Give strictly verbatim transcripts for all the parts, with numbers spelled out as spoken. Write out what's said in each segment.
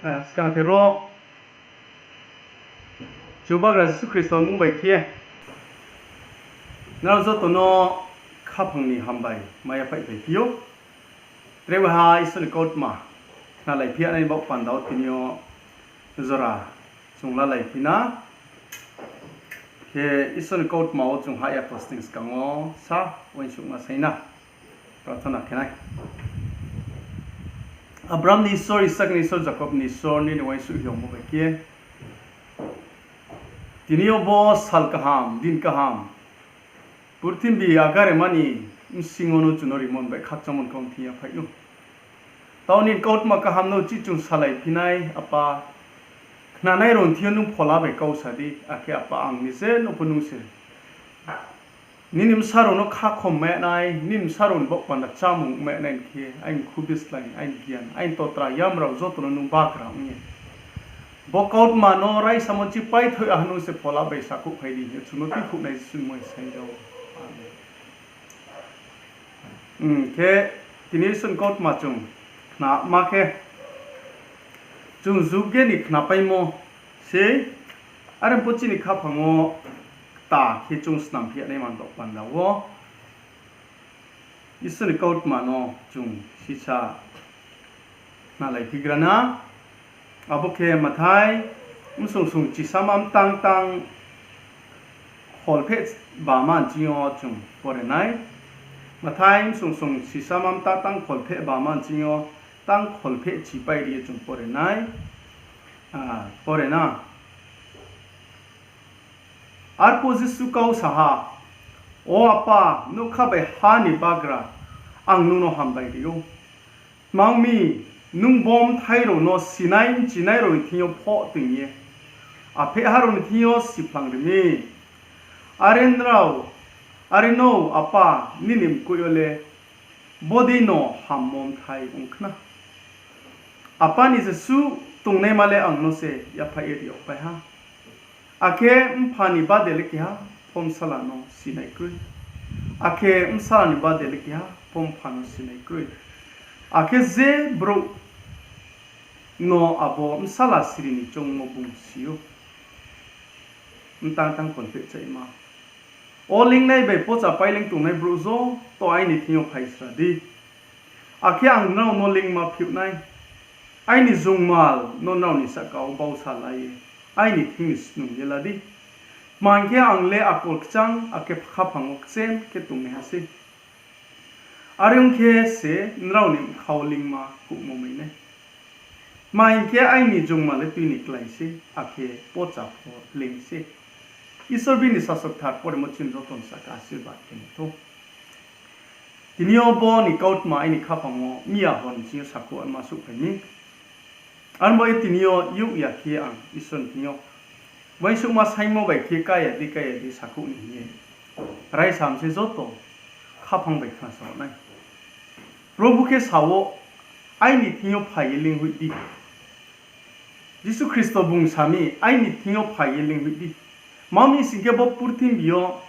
Skang the ro, Chubagra Jisu Khristo ni mmung bai khe, nrao joto no khaphang ni hambai mai yaphaih bai phi ou. Tre ha Isor ni kautma khnalaiphi ya nai baoh panda wo tini yo jora chung lalaiphi na. Khe Isor ni kautma wo chung hah ya kosning skang wo sa uaingsouhma saing na. Prarthana khe nai. Abraham ni Isor, Isak ni Isor, Jakob ni Isor, nini uaingsouh hiyongmo bai khe, tini yo bo sal kaham, din kaham, purthimbi agarema ni bsing yo no chung no rimo ni bai khakchangmo ni kau thing yaphaih ou. Tao nini kautma kaham no chih chung salaiphi nai, Apa, khnanai rao ni thing yo nung phola bai kau sa di, akhe Apa ang nije no pho nung se nini bsa rao no khakhom mai nai, nini bsa rao ni baoh panda chámung mai nai khe, aini khu bislái, aini gian, aini totra yam rao joto no nung bagra ong ye, bo kautma no raisamo chi paithoih aha nung se phola bai sakhouhphai di hing ye chung no tuikhouhnai Jisu ni mmung bai saing ja ou. Amen. Khe tini Isor ni kautma chung khnama khe, chung jug ye ni khnapaimo sei, are pho chini khaphang wo kta khe chung snam phi ya nai man baoh panda wo Isor ni kautma no chung sisa khnalaiphigra na. Abo khe Mathai bsung sung chisama mtang tang kholpheh bama nching yo chung pore nai. Mathai bsung sung chisama mtang tang kholpheh bama nching yo tang kholpheh chipai ri ye chung pore nai. Pore na. Arphuh Jisu kau sa ha, O Apa, nougkha bai ha ni bagra, ang nung no hambai ri ou. Tma ong mi, nung bo bthai rao no sinai bchinai rao ni thing yo phoh toing ye, aphehha rao ni thing yo siphlangri mi. Are nrao, are no, Apa, nini mkoih yo le bodei no hammo bthai ong khna. Apa ni jesuh tongnaima le ang no se yaphaih ye ri yagpai ha. Akhe Mpha ni bade le keha pho Bsala no sinai kroi. Akhe Bsala ni bade le keha pho Mpha no sinai kroi. Akhe je brouh no abo Bsala siri ni choungmo bung si ou. Mtang tang kholpheh chaima. O leingnai bai pocha paileing tongnai brouh joto aini thing yo phaisra di. Akhe ang nrao no leingma phiouh nai. Aini jungmal no nrao ni sahka wo bausa la ye, aini thing ni snung ye la di. Tma hing khe, ang le akol kchang, akhe khaphang wo kchem khe tongnaiha sei. Are ong khe se nrao ni bkha wo leingma kouhmo mai nai. Tma hing khe, aini jungmal le tui ni klái sei, akhe pocha pho leing sei. Isor bini sasok kthar poremo chini joto ni sahka asirbad khe nai thou. Tini yo bo ni kautma aini khaphang wo miya hor ni sing yo sakhouh ma souhphai mi. Arba ye tini yo youh ya khe ang Isor ni thing yo uaingsouhma saingmo bai khe kaya di, kaya di sakhouh ni hing ye raisa mi se joto khaphang bai khnasa nai. Probhu khe sa ou, Aini thing yo phai ye leinghoih di. Jisu Khristo bung sa mi, Aini thing yo phai ye leinghoih di. Tma mi sing khe bo purthimbi yo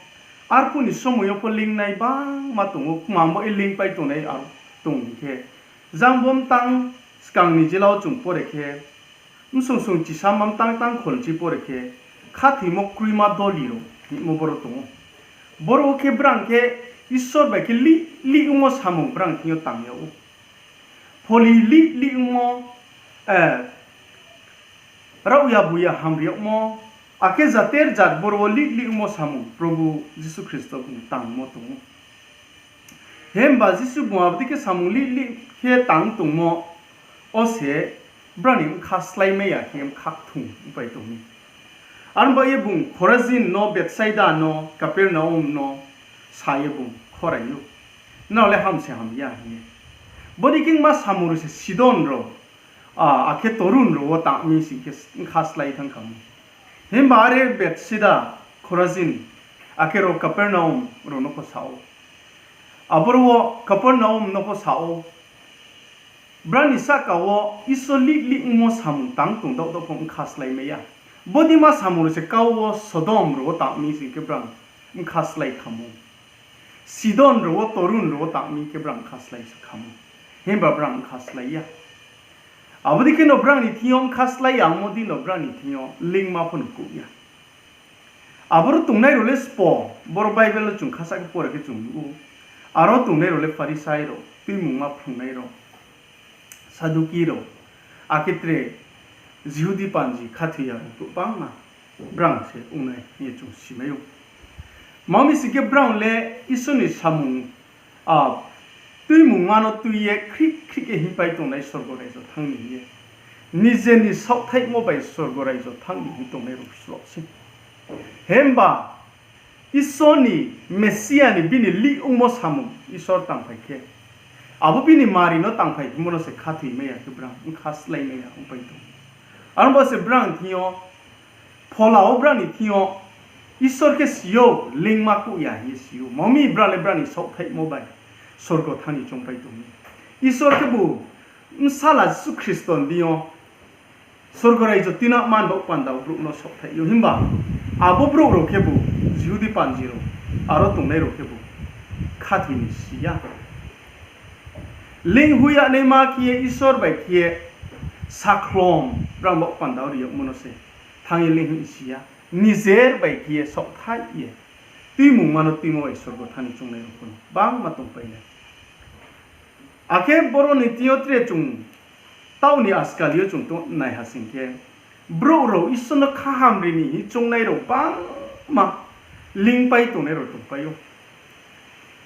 arphuh ni somoi yo pho leingnai bangma tong ou, kmamo ye leingpai tongnai aro tong hing khe, jang bo mtang skang ni jila wo chung pore khe, bsung sung chisama mtang tang kholchi pore khe, khathoimo kroima doli rao hingmo boro tong ou. Boro wo khe brang khe Isor bai khe lih lih ongmo samung brang thing yo tang yag ou. Pholi lih lih ongmo, raohya buya hamri yagmo, akhe jater jat boro wo lih lih ongmo samung Probhu Jisu Khristo bung tangmo tong ou. Himba Jisu bung abo dei khe samung lih lih khe tang tongmo wo se brao ni bkha slái mai ya khe bkha kthung ongpai tong mi. Arba ye bung Khorazin no, Bethsaida no, Kapernaum no sa ye bung khorai ou, Nrao le ham se ham ya, hing ye. Bodei khe ongma samung rao se Sidon rao, akhe Torun rao wo tang mi sing khe bkha slái thanng khamo. Himba are Bethsaida, Khorazin, akhe ro Kapernaum rao no pho sa ou. Aboro wo Kapernaum no pho sa ou. Brao ni sahka wo Isor lih lih ongmo samung tang tong daoh daoh pho bkha slái mai ya. Bodeima samung rao se kau wo Sodom rao wo tang mi sing khe brao bkha slái khamo. Sidon rao wo, Torun rao wo tang mi khe brao bkha slái sa khamo. Himba brao bkha slái ya. Abo dei khe no brang ni thing yo bkha slái yangmo dei no brang ni thing yo leingma pho no kouh ya. Aboro tongnai rao le sbo, boro Bible wo chung khasa khe pore khe chung nuh ou. Aro tongnai rao le Pharisai rao, tuimungma phrungnai rao, Saduki rao, akhe tre Jihudi panji khathoi ya rao brouh bangma brang se ong nai hing ye chung simai ou. Tma mi sing khe brang le Isor ni samung, a, tuimungma no tui ye khrih khrih khe hingpai tongnai sorgo raijo thanng ni hing ye. Nije ni saohthaihmo bai sorgo raijo thanng ni hing tongnai rao sroh sei. Himba Isor ni Mesia ni bini lih ongmo samung Isor tangphai khe, abo bini mari no tangphai phimo no se khathoimai ya khe brang bkha sláimai ya ongpai tong. Aro bo se brang thing yo, phola wo brang ni thing yo, Isor khe si ou, leingma kouh ya hing ye si ou. Tma mi brang le brang ni saohthaihmo bai sorgo thanng ni choungpai tong mi. Isor khebu bsala Jisu Khristo ni deing yo sorgo raijo tuinangma ni baoh panda wo brouh no saohthaih ou. Himba abo brouh rao khebu, Jihudi panji rao, aro tongnai rao khebu khathoi ni si ya. Leinghoih ya naima khe ye Isor bai khe ye sakhlom brang baoh panda wo ri yagmo no se thanng ye leinghoih si ya. Nijer bai khe ye saohthaih ye tuimungma no tuimo bai sorgo thanng ni choungnai rao pho no bangma tongpai nai. Akhe boro ni thing yo tre chung taoh ni askal yo chung to nai ha sing khe, brouh rao Isor no khaham ri ni hing choungnai rao bangma leingpai tongnai rao tongpai ou.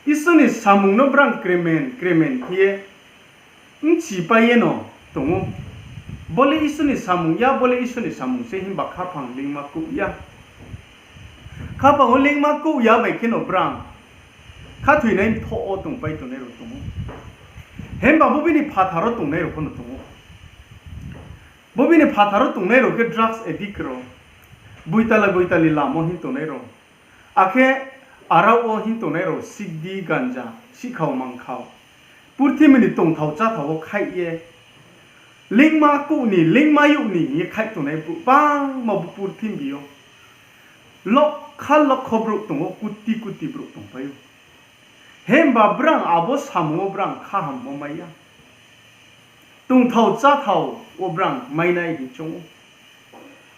Isor ni samung no brang kremen kremen khe ye bchipai ye no tong ou. Bo le Isor ni samung ya, bo le Isor ni samung se himba khaphang leingma kouh ya. Khaphang wo leingma kouh ya bai khe no brang khathoinai mthoh wo tongpai tongnai rao tong ou. Himba bo bini phathar wo tongnai rao pho no tong ou. Bo bini phathar wo tongnai rao khe drugs addict rao, boitala boitali lamo hing tongnai rao, akhe arao wo hing tongnai rao, sigdi, ganja, sihkhao mangkhao, purthimbi ni tongthao cháthao wo khaih ye, leingma kouh ni, leingma youh ni hing ye khaih tongnai brouh bangma bo purthimbi yo lokha lokho brouh tong ou, kuti kuti brouh tongpai ou. Himba brang abo samung wo brang khahammo mai ya. Tongthao cháthao wo brang mainai hing choung ou.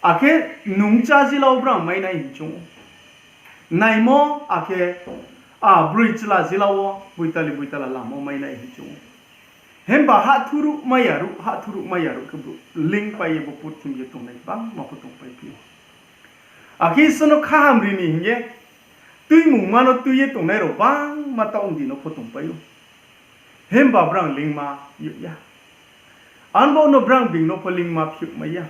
Akhe nungchá jila wo brang mainai hing choung ou. Naimo akhe, a, broi chla jila wo boitali boitala lamo mainai hing choung ou. Himba hahthuru mai ya ruh, hahthuru mai ya ruh khe brouh leingpai ye bo purthimbi yo tongnai bangma pho tongpai phi ou. Akhe Isor no khaham ri ni hing ye tuimungma no tui ye tongnai rao bangma taoh ndi no pho tongpai ou. Himba brang leingma youh ya. Anbo no brang being no pho leingma phiouh mai ya.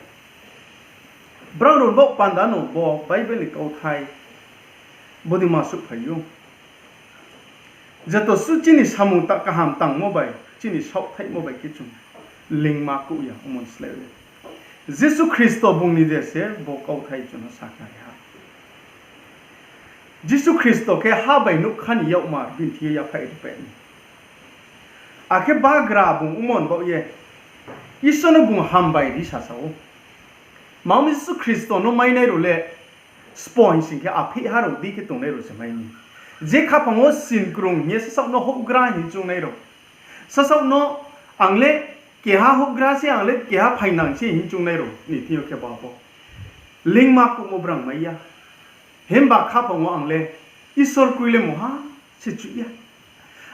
Brang rao baoh panda no bo Bible ni kauthai bodei ma souhphai ou. Joto suh chini samung ta kaham tangmo bai, chini saohthaihmo bai khe chung leingma kouh ya ongmo ni slái le, Jisu Khristo bung ni je se bo kauthai chung no sakhnari ha. Jisu Khristo khe ha bai nougkha ni yakmar bini thing yo yaphaih ri pai mi. Akhe bagra bung ongmo ni baoh ye Isor no bung hambai ri sasa ou. Tma mi Jisu Khristo no mainai rao le sbo hing sing khe apheihha rao dei khe tongnai rao se mai mi. Je khaphang wo sin krung hing ye sasaoh no houhgra hing choungnai rao, sasaoh no ang le keha houhgra se, ang le keha phaingnang se hing choungnai rao ni thing yo khe ba bo leingma kouhmo brang mai ya. Himba khaphang wo ang le Isor kroi le mungha se chuih ya.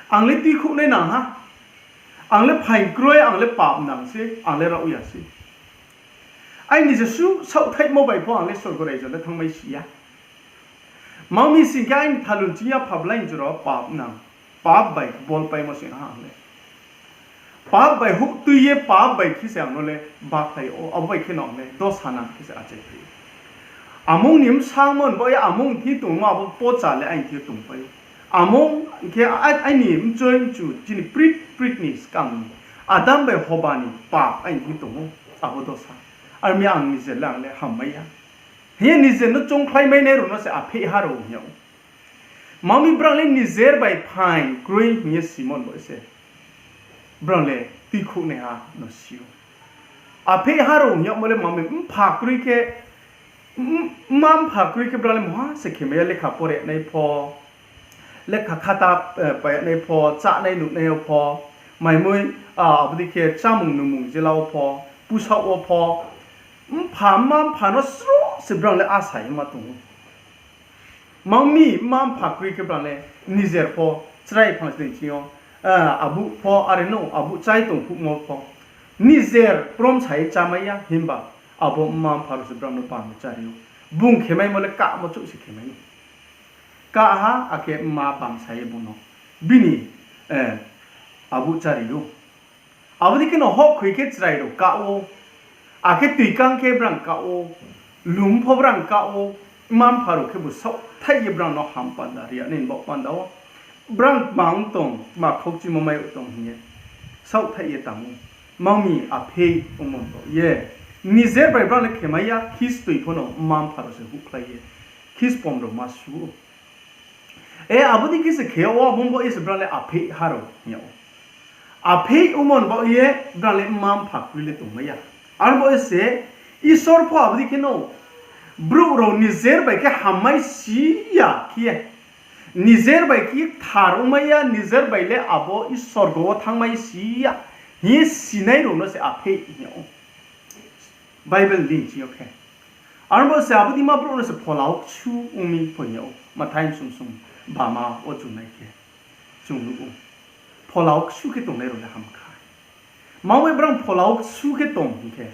Ang le tuikhouhnai nang ha. Ang le phaing kroi, ang le papnang se, ang le raoh ya se. Aini jesuh saohthaihmo bai pho ang le sorgo raijo le thanngmai si ya. Tma mi sing khe aini thalun ching ya phablai ni jora wo papnang, pap bai bolpaimo se ha ang le. Pap bai houh tui ye pap bai khe se ang no le bakhlai ou, abo bai khe no ang le dosa nang khe se achai phai ou. Amung ni bsangmo ni baoh ye amung thing tongmo abo pocha le aini thing tongpai ou. Amung khe a-, aini mchoi mchu chini prit prit ni skang ni Adam bai Hoba ni pap aini thing tong ou, abo dosa. Ar mi ang nijer le ang le hammai ya hing ye nijer no choungkhlaimainai rao no se apheihha rao hing yag ou. Tma mi brang le nijer bai phaing kroi hing ye simo ni baoh ye se brang le tuikhouhnaiha no si ou. Apheihha rao hing yagmo le tma mi mpha kroi khe, m-, mma mpha kroi khe brang le mungha se khemai ya, lekha pore nai pho, lekha khata, eh, pai nai pho, chánai nuhnai yo pho, maimoi, ah, abo dei khe chámung nungmung jela wo pho, Pusaoh wo pho, mpha, mma mpha no sroh se brang le asa ye ma tong ou. Mang mi mma mpha kroi khe brang le nijer pho chrai phang sning ching yo, abuh pho are no, abuh chái tong phuhmo pho, nijer prom sa ye chámai ya, himba abo mma mpha rao se brang no bam ye chári ou. Bung khemaimo le kahmo chouh se khemai ou. Kah ha, akhe mma bam sa ye bung no bini abuh chári ou. Abo dei kheno houhkhoi khe chrai rao kah ou, akhe toikang khe brang kah ou, lum pho brang kah ou, mma mpha rao khebu saohthaih ye brang no ham panda ri ya nai ni baoh panda wo. Brang mang tong, ma khoukchimo mai tong hing ye saohthaih ye tang ou. Mang mi aphei ongmo ni baoh ye nijer bai brang le khemai ya, khistoi pho no mma mpha rao se houhkhlai ye khispom rao ma su ou. E, abo dei khe se khe yag wo, abo ni baoh ye se brang le aphei ha rao hing yag ou. Aphei ongmo ni baoh ye brang le mma mpha kroi le tongmai ya. Aro baoh ye se Isor pho abo dei kheno brouh rao nijer bai khe hammai si ya khe ye, nijer bai khe kthar ongmai ya, nijer bai le abo Isor sorgo wo thanngmai si ya hing ye sinai rao no se aphei hing yag ou. Bible ni deing ching yo khe. Aro bo se abo deima brouh no se phola wo ksu ong mi pho hing yag ou. Mathai bsung sung bama wo chung nai khe, chung nuh ou. Phola wo ksu khe tongnai rao le ham kha. Mang bai brang phola wo ksu khe tong hing khe,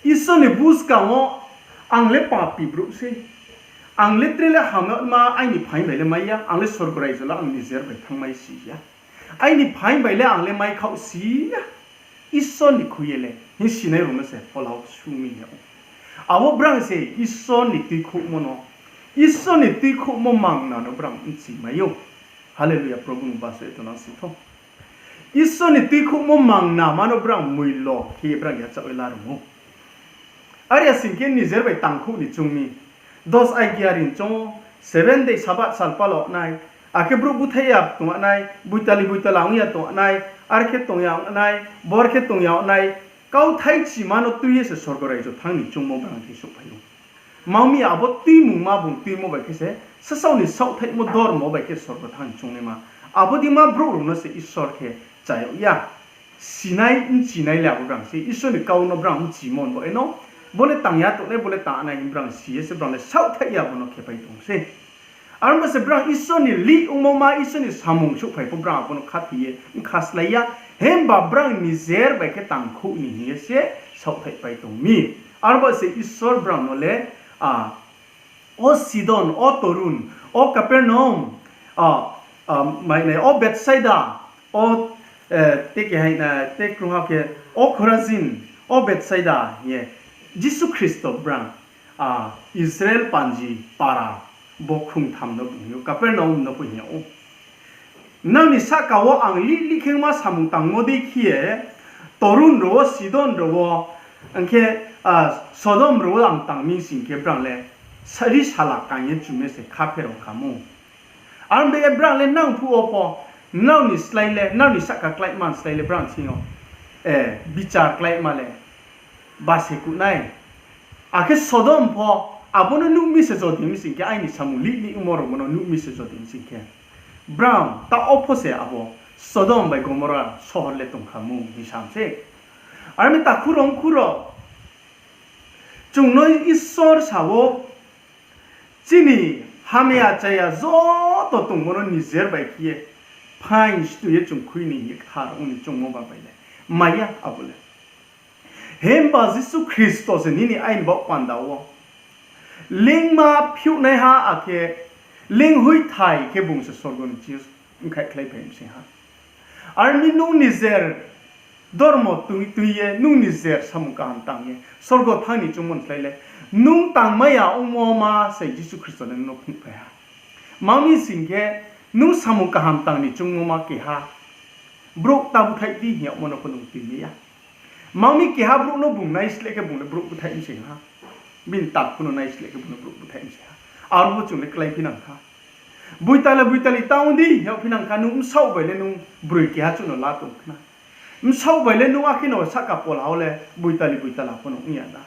Isor ni buskang wo, ang le papi brouh sei, ang le tre le hamyama, aini phaing bai le mai ya, ang le sorgo raijo le ang nijer bai thanngmai si ya. Aini phaing bai le ang le maikhaoh si ya, Isor ni khui ye le hing sinai rao no se phola wo ksu mi hing yag ou. Abo brang se Isor ni tuikhouhmo no, Isor ni tuikhouhmo mangna no brang bchimai ou. Hallelujah, Probhu no basa ye tongnang si thou. Isor ni tuikhouhmo mangnama no brang moilo khe ye brang yachaoh ye la rung ou. Are ya sing khe nijer bai tangkhouh ni choung mi. Dos Aigya ri ni choung ou, seven day Sabath sal pala nai, akhe brouh búthaih ya tong nai, boitali boitala ong ya tong nai, are khe tong ya nai, bor khe tong ya nai, kauthai chima no tui ye se sorgo raijo thanng ni choungmo brang thing souhphai ou. Mang mi abo tuimungma bung tuimo bai khe se, sasaoh ni saohthaihmo dormo bai khe sorgo thanng ni choungnaima. Abo deima brouh rao no se Isor khe cha yag ya. Sinai bchinai le abo brang se Isor ni kau no brang bchimo ni baoh ye no, bo le tang ya tongnai, bo le tang nai hing brang si ye se brang le saohthaih ya bo no khepai tong se. Aro bo se brang Isor ni lih ongmo ma, Isor ni samung souhphai pho brang abo no khathoi ye bkha slái ya, himba brang nijer bai khe tangkhouh ni hing ye se saohthaihpai tong mi. Aro bo se Isor brang no le, a, o Sidon, o Torun, o Kapernaum, a, mainai, o Bethsaida, o, e, te keha na, te krungha khe, o Khorazin, o Bethsaida hing ye, Jisu Khristo brang, a, Israel panji para bo khongtham no bung hing ou, Kapernaum no pho hing yag ou. Nrao ni sahka wo ang lih lih khe ma samung tangmo dei khe ye, Torun rao wo, Sidon rao wo, ang khe, a, Sodom rao wo ang tang mi sing khe brang le sari sala kang ye chum ye se kha pherao kha mo. Aro bo ye brang le nang phuh wo pho, nrao ni slái le, nrao ni sahka kláima ni slái le brang sing yo, e, bichar kláima le ba se kuh nai. Akhe Sodom pho, abo no nuh mi se jodi mi sing khe, aini samung lih lih ongmo rao bo no nuh mi se jodi mi sing khe, brang taoh wo pho se abo Sodom bai Gomora sohor le tong kha mo hing sam se. Aro mi takhu rao mkhu rao, chung no Isor sa ou, chini hamya chaya joto tongmo no nijer bai khe ye phaing stu ye chung khui ni hing ye kthar ong ni choungmo ba bai le mai ya abo le. Himba Jisu Khristo se nini aini baoh panda wo leingma phiouhnaiha, akhe leinghoihthai khe bung se sorgo ni ching yo mkhaihkhlaiphai mi se ha. Are mi nung nijer dormo tui tui ye, nung nijer samung kaham tang ye sorgo thanng ni choungmo ni slái le, nung tangmai ya ongmo ma se Jisu Khristo le nung no phnuhphai ha. Mang mi sing khe, nung samung kaham tang ni choungmo ma keha brouh ta búthaih di hing yagmo no pho nung tuimai ya. Mang mi keha brouh no bung naisleh khe bung le brouh búthaih mi se ha. Bini takhu no naisleh khe bung le brouh búthaih mi se ha. Aro bo chung le kláiphi nang kha. Boitala boitali ta ong di hing yagphi nang kha, nung bsaoh bai le nung broi keha chuh no la tong khna. Bsaoh bai le nung akhe no sahka pola wo le boitali boitala pho no ong ya na.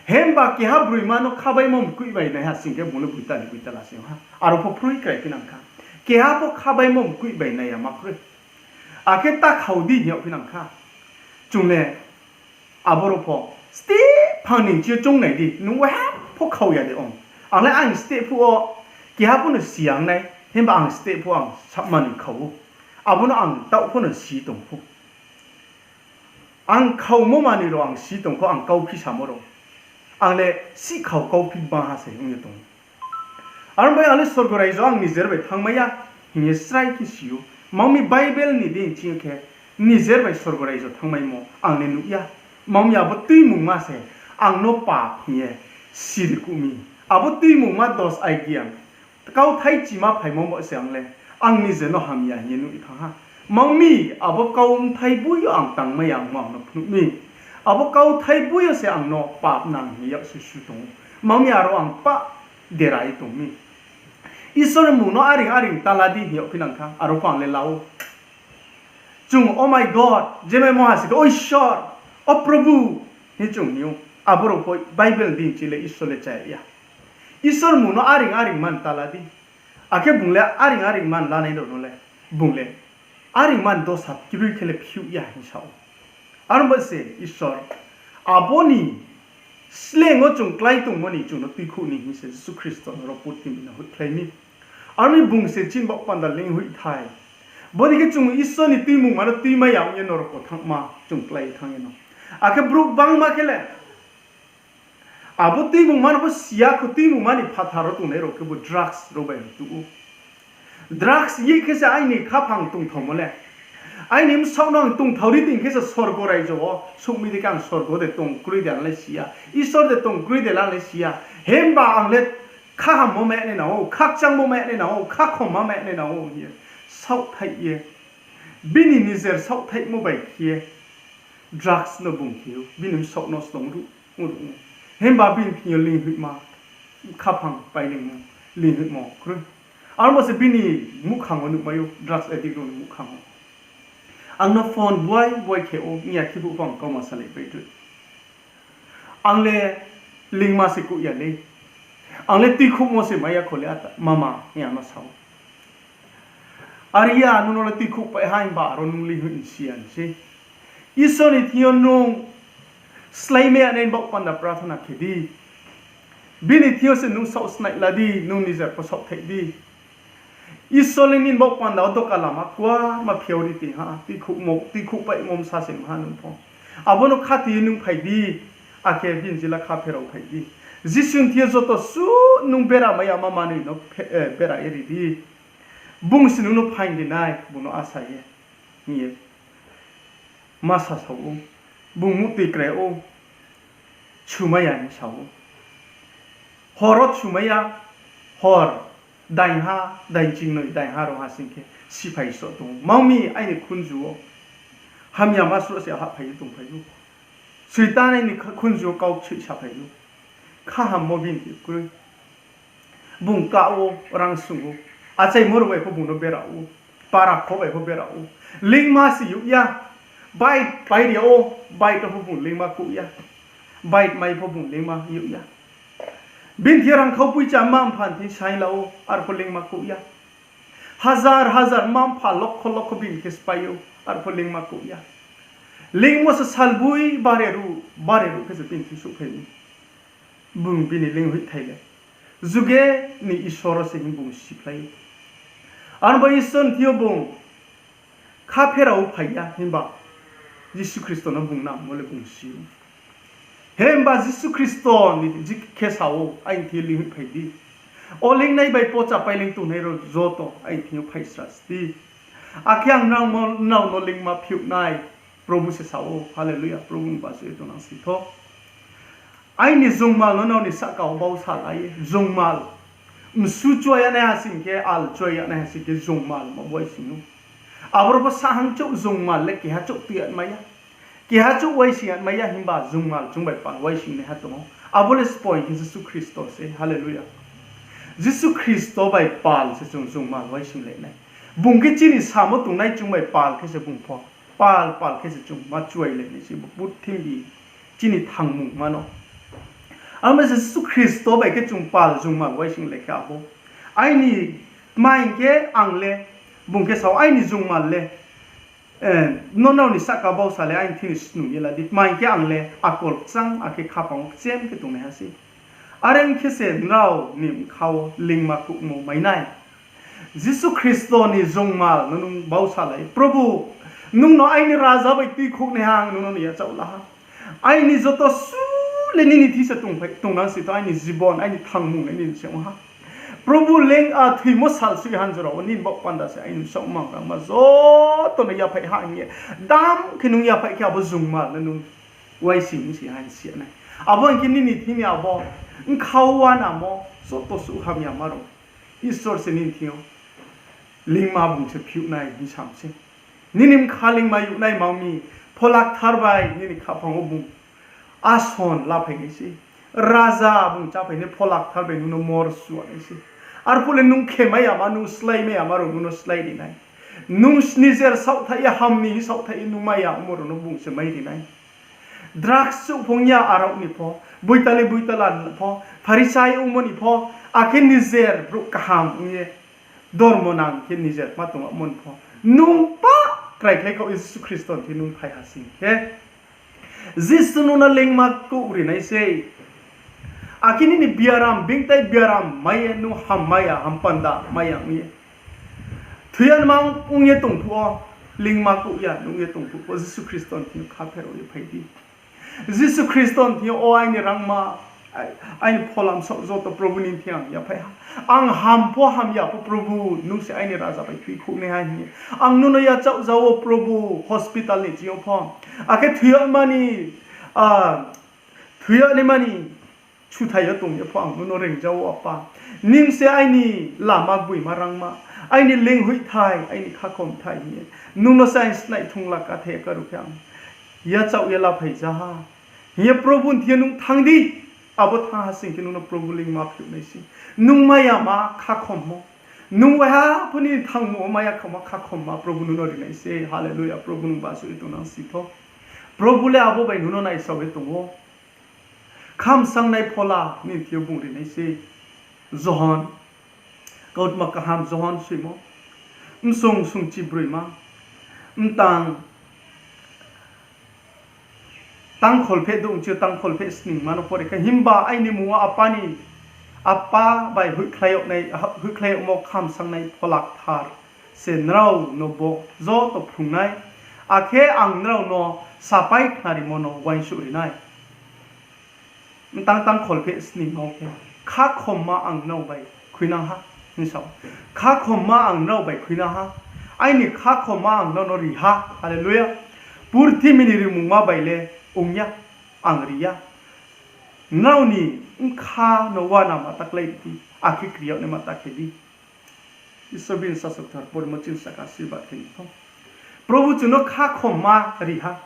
Himba keha broima no khabaimo mkoih bai naiha sing khe bung le boitali boitala se ong ha. Aro pho kroi kraiphi nang kha. Keha pho khabaimo mkoih bai nai ya ma kroi. Akhe ta khau di hing yagphi nang kha. Chung le Aboro pho, steh phang ni chini yo choung nai di, nung waha pho khau ya de ong. Ang le ang steh phuh wo keha pho no si ya ong nai, himba ang steh phuh ang samani khau ou. Abo no ang taoh pho no si tong pho. Ang khaumo manoi rao ang si tong pho, ang kauphi samo rao. Ang le sihkhau kauphi bangha se ong ye tong ou. Aro bai ang le sorgo raijo ang nijer bai thanngmai ya hing ye srai khe si ou. Mami Bible ni deing ching yo khe nijer bai sorgo raijo thanngmaimo ang le nuh ya. Mami abo tuimungma se ang no pap hing ye siri kuh mi. Abo tuimungma dos aigiyang kauthai chima phaimo bo se ang le ang nije no hamya hing ye nuh ye thanng ha. Mami abo kau bthai boi yo ang tangmai ya ongmo ang no phnuh mi. Abo kauthai boi yo se ang no pap nang hing ye yak susu tong ou. Mami aro ang pah dera ye tong mi. Isor ni mmung no areing areing ta la di hing yagphi nang kha, aro pho ang le la ou. Chung, Oh my God, je mai mungha se khe, O Isor, O Probhu, hing chung hing ou. Aboro pho Bible deing ching le Isor le chá ya. Isor mmung no areing areing man ta la di. Akhe bung le areing areing man lanai rao no le, bung le areing man dosa kroi khe le phiouh ya hing sa ou. Aro bo se Isor, abo ni sleing wo chung klái tongmo ni chung no tuikhouh ni hing se Jisu Khristo no ro purthimbi no hoihkhlai mi. Aro ni bung se chini baoh panda leinghoih thai. Bodei khe chung Isor ni tuimungma no tuimai ya ong ye norok wo thanngma chung klái ye thanng ye no. Akhe brouh gbangma khe le abo tuimungma no pho si ya kho, tuimungma ni phathar wo tongnai rao khebu drugs rao bai rtuh ou. Drugs ye khe se aini khaphang tongthaomo le. Aini bsaoh no ang tongthao ri tong khe se sorgo raijo wo souhmi di khe ang sorgo de tong kroi de ang le si ya, Isor de tong kroi de le ang le si ya. Himba ang le khahammo mai nai nang ou, khakchangmo mai nai nang ou, khakhomma mai nai nang ou hing ye saohthaih ye, bini nijer saohthaihmo bai khe ye drugs no bung khe ou, bini bsaoh no snung ruh, ong ruh ou. Himba bini thing yo leinghoihma, khaphang pailingmo, leinghoihmo kroi. Aro bo se bini muhkhang wo nuhmai ou, drugs addict rao ni muhkhang wo. Ang no phone buai buai khe ou, ong ya khebu pho ang kauma salai pai dei. Ang le leingma se kuh ya lei. Ang le tuikhouhmo se mai ya kho le ata, mama, hing ye ang no sa ou. Are ya, nung no le tuikhouh pai ha himba aro nung leinghoih ni si ya ni sei. Isor ni thing yo nung sláimai ya nai baoh panda prarthana khe di. Bini thing yo se nung saoh snai la di, nung nijer pho saohthaih di. Isor le nini baoh panda wo doka lama kuarma phiao ri tong ha, tuikhouhmo, tuikhouh paimo bsa se ong ha nung pho. Abo no khathoi ye nung phai di, akhe bini jila kha pherao phai di. Jisu ni thing yo joto suh nung bera mai ya ma manoi no phe-, eh, bera ye ri di. Bung se nung no phaing ri nai, bung no asa ye, hing ye ma sa sa ou. Bung muhtoi krai ou, sumai ya hing sa ou. Hor wo sumai ya, hor daingha, daingchingnoi, daingha rao ha sing khe siphai soh tong ou. Mami aini khunju wo hamyama sroh se hahphai ye tongphai ou. Soitan aini kha-, khunju wo kau ksoih saphai ou. Khahammo bini kroi. Bung kah wo, rang sung ou. Achaimo rao bai pho bung no bera ou. Para kho bai pho bera ou. Leingma se youh ya. Bike pai ri ou, bike wo pho bung leingma kouh ya. Bike mai pho bung leingma youh ya. Bini thing yo rangkhau poicha mma-mpha ni thing saing la ou, arpho leingma kouh ya. Hazar hazar mma-mpha lokho lokho bini khe sphái ou, arpho leingma kouh ya. Leingmo se salboi bare ruh, bare ruh khe se bini thing souhphai mi. Bung bini leinghoihthai le juge ni Isor wo se hing bung siphlai ou. Aro bo Isor ni thing yo bung kha pherao phai ya himba Jisu Khristo no bung nangmo le bung si ou. Himba Jisu Khristo ni ji khe sa ou, aini thing yo leinghoih phai di. O leingnai bai pocha paileing tongnai rao joto aini thing yo phaisra si di. Akhe ang nrao no, nrao no leingma phiouh nai, Probhu se sa ou, hallelujah, Probhu ni bachoi tongnang si thou. Aini jongmal no nrao ni sahka wo bau sa la ye, jongmal. Msu chua ya nai ha sing khe, al chua ya nai ha sing khe, jongmal ma uaising ou. Aboro pho sahang chouh jongmal le keha chouh tui ya mai ya. Keha chouh uaising ya mai ya, himba jongmal chung bai pal uaising naiha tong ou. Abo le spoi khe Jisu Khristo se, hallelujah. Jisu Khristo bai pal se chung jongmal uaising lai nai. Bung khe chini samo tongnai chung bai pal khe se bung pho. Pal pal khe se chung ma chuai lai nai se bo purthimbi chini thangmungma no. Aro bai se Jisu Khristo bai khe chung pal jongmal uaising lai khe abo. Aini tma hing khe ang le, bung khe sa ou, aini jongmal le Eh, nrao ni sahka bausa le aini thing ni snung ye la di, tma hing khe ang le akol kchang akhe khaphang wo kchem khe tongnaiha sei. Are ong khe se nrao ni bkha wo leingma kouhmo mai nai. Jisu Khristo ni jongmal no nung bausa lai, Probhu, nung no aini raja bai tuikhouhnaiha ang nung no yachaoh la ha. Aini joto su le nini thing se tongphai, tongnang si tong, aini jibon, aini thangmung le nini se ong ha. Probhu, leing, a, thoimo sal soi han jora wo nini baoh panda se aini bsaoh mangrangma joto no yaphaih ha hing ye, dam khe nung yaphaih khe abo jongmal no nung uaising si ha hing si nai. Abo hing khe nini thing ni abo bkha wo uanamo joto suh hamyama rao Isor se nini thing yo leingma bung se phiouh nai hing sam sei. Nini bkha leingma youhnai ma ong mi, Phola Kthar bai nini khaphang wo bung ason laphai nai sei. Raja bung cháphai nai, Phola Kthar bai nung no mor sua nai sei. Arphuh le nung khemai yama, nung sláimai yama rao nung no slái ri nai. Nung nijer saohthaih ye, ham ni saohthaih ye nung mai ya ongmo rao no bung se mai ri nai. Drugs chouh phung ya arao ni pho, boitali boitala ni pho, Pharisai ongmo ni pho, akhe nijer brouh kaham ong ye dormo nang khe nijer ma tong yagmo ni pho, nung pa kraikhlai khaoh ye Jisu Khristo ni thing nung phai ha sing khe, Jisu nung no leingma kouh ri nai sei. Akhe nini biaram, beingtai biaram mai ye nung hammai ya, hampanda mai ya ong ye, thoi ya nma ong ye tong phuh wo, leingma kouh ya nung ye tong phuh pho, Jisu Khristo ni thing yo khapher ye phai di. Jisu Khristo ni thing yo, O aini rangma, ai-, aini phola bsaoh joto, Probhu nini thing ang yaphaih ha. Ang ham pho hamya pho Probhu, nung se aini raja bai tuikhouhnaiha hing ye ang nung no yachaoh ja ou Probhu, hospital ni thing yo pho. Akhe thoi yagma ni, a, thoi yagnaima ni suthai yo tong ye pho ang nung no reing ja ou Apa. Nung se aini lama gboima rangma, aini leinghoihthai, aini khakhomthai hing ye nung no se aini snai thungla kathe karuh khe ang yachaoh ye laphai ja ha. Hing ye Probhu ni thing yo nung thanng di, abo thanng ha sing khe nung no Probhu leingma phiouh nai sei. Nung mai yama khakhommo, nung waiha pho nini thangmo wo mai ya khoma khakhomma Probhu nung no ri nai sei. Hallelujah, Probhu nung basuh ye tongnang si tho. Probhu le abo bai nung no naisao ye tong ou. Khamsangnai phola nini thing yo bung ri nai sei. Johon, kautma kaham Johon soimo, bsung sungchi broima, mtang tangkholpheh douh chi yo tangkholpheh sningma no pore khe, himba aini mmung wo Apa ni, Apa bai hoihkhlai yag nai, hoihkhlai yagmo khamsangnai Phola Kthar se nrao no bo joto phrung nai, akhe ang nrao no sapai khnarimo no uaingsouh ri nai. Mtang tangkholpheh sningma wo khe, khakhomma ang nrao bai khuinang ha, hing sa ou. Khakhomma ang nrao bai khuinang ha, aini khakhomma ang nrao no ri ha. Hallelujah. Purthimbi ni rimungma bai le ong ya, ang ri ya. Nrao ni bkha no uanama ta klái di, akhe kri yag naima ta khe di. Isor bini sasok thar porimo chini saka asirbad khe ni thou. Probhu chung no khakhomma ri ha.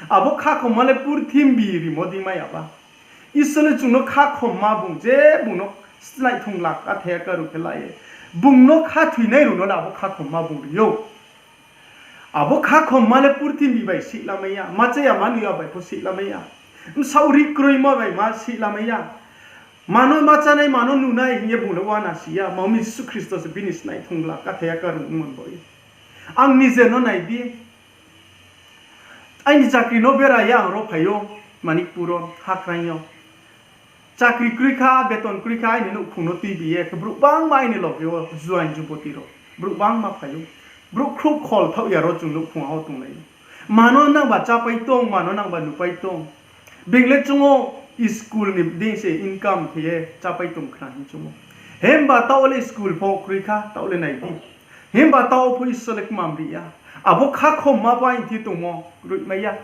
Abo khakhomma le purthimbi rimo dei mai ya ba. Isor le chung no khakhomma bung, je bung no snai thungla kathe karuh khe la ye, bung no khathoinai rao no le abo khakhomma bung ri ou. Abo khakhomma le purthimbi bai sihlamai ya, ma chá ya ma nuh ya bai pho sihlamai ya, bsaoh ri kroima bai ma sihlamai ya. Mano ma chánai, mano nunai hing ye bung le uana si ya, ma mi Jisu Khristo se bini snai thungla kathe karuh ongmo ni baoh ye. Ang nije no nai di, aini chakri no bera ye ang ro phai ou, Manikpur wo, hakraing yo. Chakri kroi kha, beton kroi kha, aini nouhkhong no tuibi ye khe brouh bangma aini loge wo, juaing juboti rao, brouh bangma phai ou. Brouh khrouh khol thaoh ya ro chung nouhkhong wo tonglai ou. Mano nangba chápai tong, mano nangba nupai tong. Being le chung ou school ni dei se income khe ye chápai tong khna hing chung ou. Himba taoh wo le school pho kroi kha, taoh le nai di. Himba taoh wo pho Isor le kmam ri ya. Abo khakhomma pho aini thing tongmo kroimai ya.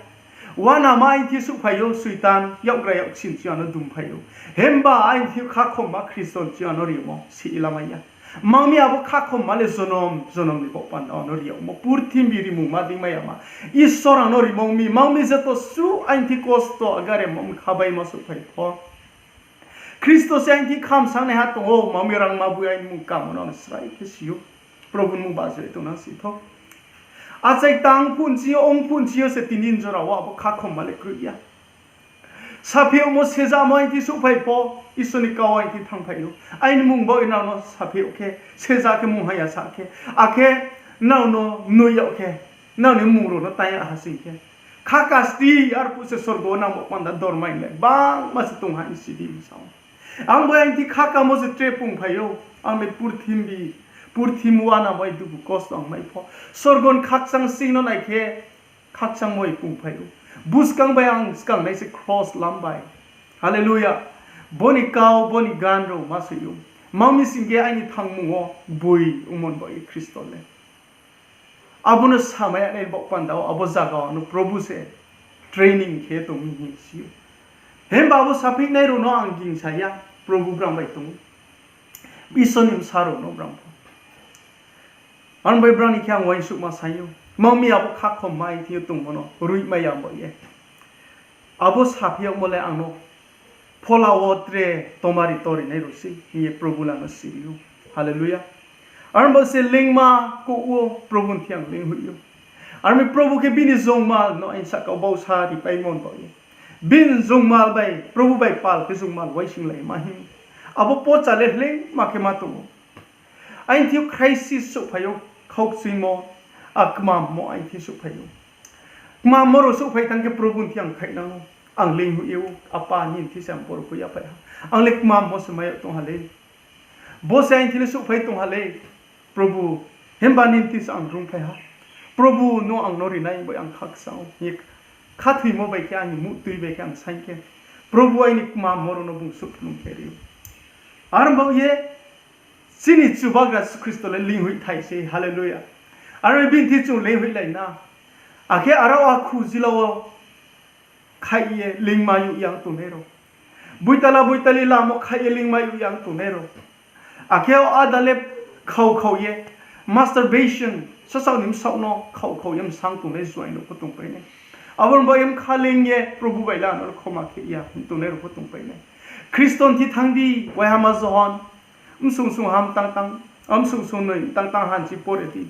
Uanama aini thing souhphai ou, Soitan yakgra yaksi ni thing ano dumphai ou. Himba aini thing khakhomma Khristo ni thing ano rimo sihlamai ya. Ma mi abo khakhomma le jonom jonom ni baoh panda ano ri yagmo, purthimbi rimungma dei mai ya ma. Isor ang no rimo mi, ma mi joto suh aini thing kosto agaremo bkha baima souhphai pho, Khristo se aini thing khamsangnaiha tong ou, ma mi rangma boi aini mmung kamo no ang srai khe si ou. Probhu ni mmung bajai tongnang si thou. Achai tang phuh nching yo, ong phuh nching yo se tini jora wo abo khakhomma le kroi ya. Saphi yagmo sejamo aini thing souhphai pho, Isor ni kau aini thing thanngphai ou. Aini mmung baoh ye nrao no saphi yag khe, seja khe mungha ya sa khe, akhe nrao no noi yag khe, Nrao ni mmung rao no tang ya ha sing khe, khaka sti, arphuh se sorgo wo nang bo panda dormai le bangma se tong ha hing si di sa ou. Ang bai ang thi khakamo se tre pungphai ou, ang bai purthimbi, purthim uana bai dugu kosto ang mai pho. Sorgo ni khakchang sing no nai khe, khakchangmo bai pungphai ou. Buskang bai ang skangnai se kros lam bai. Hallelujah. Bo ni kau, bo ni gan rao ma soi ou. Mang mi sing khe aini thangmung wo boi ongmo ni baoh ye Khristo le. Abo no samai ya nai baoh panda wo abo zaga wo no Probhu se training khe tong mi hing si ou. Himba abo saphihnai rao no ang gingsa ya, Probhu brang bai tong ou. Isor ni bsa rao no brang pho. Aro bai brang ni khe ang uaingsouhma saing ou. Mang mi abo khakhom mai thing yo tongmo no ruhmai ya baoh ye. Abo saphi yagmo le ang no phola wo tre tomari torinai rao sei hing ye Probhu le ang no siri ou. Hallelujah. Aro bo se leingma kouh wo Probhu ni thing ang leinghoih ou. Aro mi Probhu khe bini jongmal no aini sahka wo bausa ripaimo ni baoh ye. Bini jongmal bai, Probhu bai pal khe jongmal uaisinglai ma hing. Abo pocha le leingma khe ma tong ou. Aini thing yo crisis souhphai ou, khaukchuimo, a kmammo aini thing souhphai ou. Kmammo rao souhphai thanng khe Probhu ni thing ang khaihnang ou, ang leinghoih ou, Apa nini thing se ang boro khui yaphai ha. Ang le kmammo se mai yag tong ha le. Bo se aini thing le souhphai tong ha le, Probhu, himba nini thing se ang rungphai ha. Probhu, nung ang no rinai bai ang khakchang ou. Khathoimo bai khe, aini muhtui bai khe ang saing khe, Probhu aini kmammo rao no bung souhphlung khe ri ou. Aro baoh ye, chini Chubagra Jisu Khristo le leinghoihthai sei, hallelujah. Aro bini thing chung leinghoihlai na. Akhe aro akhu jila wo khaih ye leingma youh yang tongnai rao. Boitala boitali lama wo khaih ye leingma youh yang tongnai rao. Akhe o áda le khau khau ye, masturbation, sasaoh ni bsaoh no khau khau ye bsang tongnai juaing rao pho tongpai nai. Abo ni baoh ye bkha leing ye Probhu bai le ano le khoma khe ya hing tongnai rao pho tongpai nai. Khristo ni thing thanng di, Waihama Johon, bsung sung ham tang tang, bsung sung noi tang tang hanchi pore di.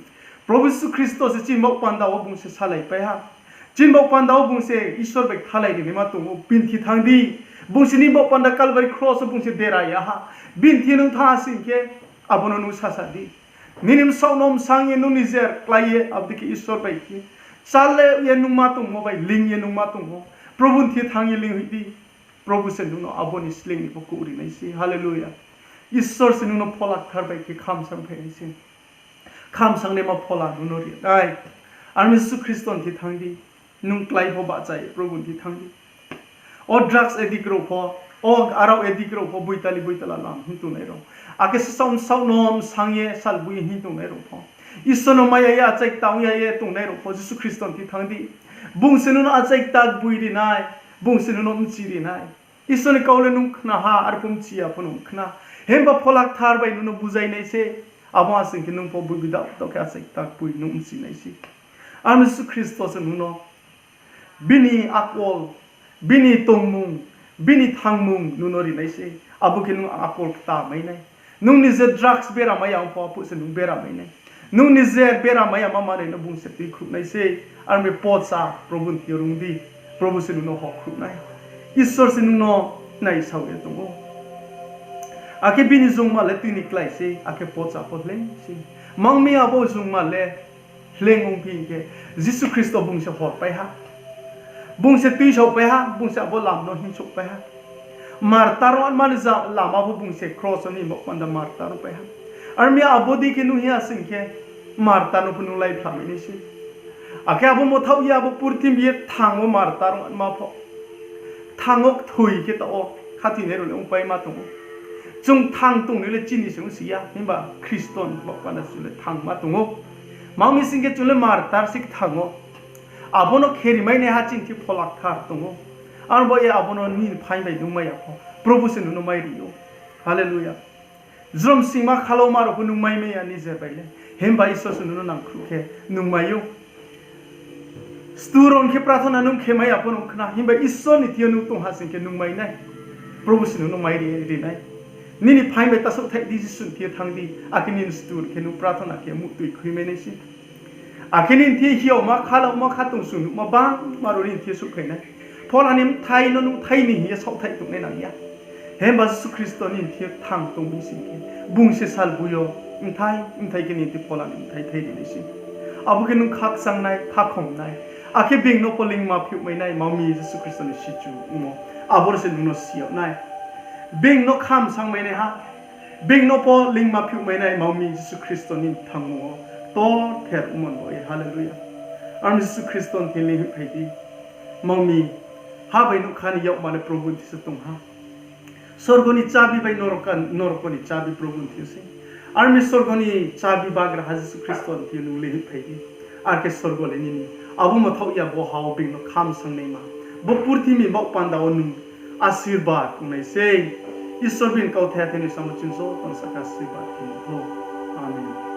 Probhu Jisu Khristo se chini baoh panda wo bung se salaipai ha. Chini baoh panda wo bung se Isor bai kthalai ri naima tong ou. Bini thing thanng di, bung se nini baoh panda Kalbari kros wo bung se dera ya ha. Bini thing nung thanng ha sing khe, abo no nung sasa di. Nini bsaoh no bsang ye nung nijer klái ye, abo dei khe Isor bai khe chál le ye nung ma tongmo bai leing ye nung ma tong ou. Probhu ni thing thanng ye leinghoih di. Probhu se nung no abo ni sleing ni pho kouh ri nai sei. Hallelujah. Isor se nung no Phola Kthar bai khe khamsang phai nai sei. Khamsangnaima phola nung no ri nai. Aro mi Jisu Khristo ni thing thanng di. Nung klái pho bahcha ye Probhu ni thing thanng di. O drugs addict rao pho, o arao addict rao pho, boitali boitala lam hing tongnai rao. Akhe sasaoh bsaoh no bsang ye salbui hing tongnai rao pho, Isor no maiya ye achai kta ong ya ye tongnai rao pho Jisu Khristo ni thing thanng di. Bung se nung no achai kta bui ri nai, bung se nung no bchi ri nai. Isor ni kau le nung khna ha, arphuh bchi ya pho nung khna. Himba Phola Kthar bai nung no buzai nai sei, abo ha sing khe nung pho bui bidao tao khe achai kta bui nung bchi nai sei. Aro mi Jisu Khristo se nung no bini akol, bini tongmung, bini thangmung nung no ri nai sei. Abo khe nung akol kta mai nai. Nung nije drugs bera mai ya ong pho, arphuh se nung bera mai nai. Nung nije bera mai ya ma manoi no bung se tuikhruh nai sei. Aro mi pocha Probhu ni thing yo rung di, Probhu se nung no hokhruh nai. Isor se nung no naisao ye tong ou. Akhe bini jongma le tui ni klái sei, akhe pocha pho hleing sei. Mang mi abo jongma le hleing ongphi hing khe, Jisu Khristo bung se horpai ha. Bung se tuisaohpai ha, bung se abo lam no hingsouhpai ha. Martar ongma ni ja lama pho bung se kros wo nini baoh panda martar ongpai ha. Aro mi abo dei khe nung hing ya sing khe, martar no pho nung láiphlamai nai sei. Akhe abo mthaoh ye abo purthimbi ye kthang wo martar ongma pho, kthang wo kthoi khe taoh wo khathoinai rao le ongpaima tong ou. Chung kthang tongnai le chini se ong si ya, himba Khristo ni baoh panda chung le kthangma tong ou. Mang mi sing khe chung le martar se kthang wo. Abo no kheri mai naiha chini thing Phola Kthar tong ou. Aro bo ye abo no nini phaing bai nung mai ya pho, Probhu se nung no mai ri ou. Hallelujah. Jrom singma khalauma rao pho nung mai mai ya nije bai le. Himba Isor se nung no nangkhruh khe nung mai ou. Stur rao ni khe prathona nung khe mai ya pho nung khna. Himba Isor ni thing yo nung tong ha sing khe nung mai nai. Probhu se nung no mai ri, ri nai. Nini phaing bai ta souhthaih di, Jisu ni thing yo thanng di. Akhe nini stur khe nung prathona khe muhtui khui mai nai sei. Akhe nini thing yo hiaoma, khalauma, khatungsung nuhma bangma rao nini thing yo souhphai nai. Phola ni bthai no nung thai ni hing ye saohthaih tongnai nang ya. Himba Jisu Khristo nini thing yo kthang tong mi sing khe, bung se salbui yo bthai bthai khe nini thing phola ni bthai thai ri nai sei. Abo khe nung khakchangnai, khakhomnai. Akhe being no pho lingma phiouhmainai ma mi Jisu Khristo ni sichu ongmo. Aboro se nung no si yag nai. Being no khamsangmainaiha, being no pho lingma phiouhmainai ma mi Jisu Khristo ni thangmo wo torther ongmo ni baoh ye. Hallelujah. Ar mi Jisu Khristo ni thing ling hoihphai di. Ma mi, ha bai nougkha ni yakma le Probhu ni thing se tong ha. Sorgo ni chabi bai norok, norok ni chabi Probhu ni thing se. Ar mi sorgo ni chabi bagraha Jisu Khristo ni thing nung ling hoihphai di. Ar khe sorgo le nini. Abo mthaoh ya bo ha wo being no khamsangnaima. Bo purthimbi baoh panda wo nung asirbad tongnai sei. Isor bini kauthai athe ni samo chung joto no saka asirbad khe nang thou. Amen.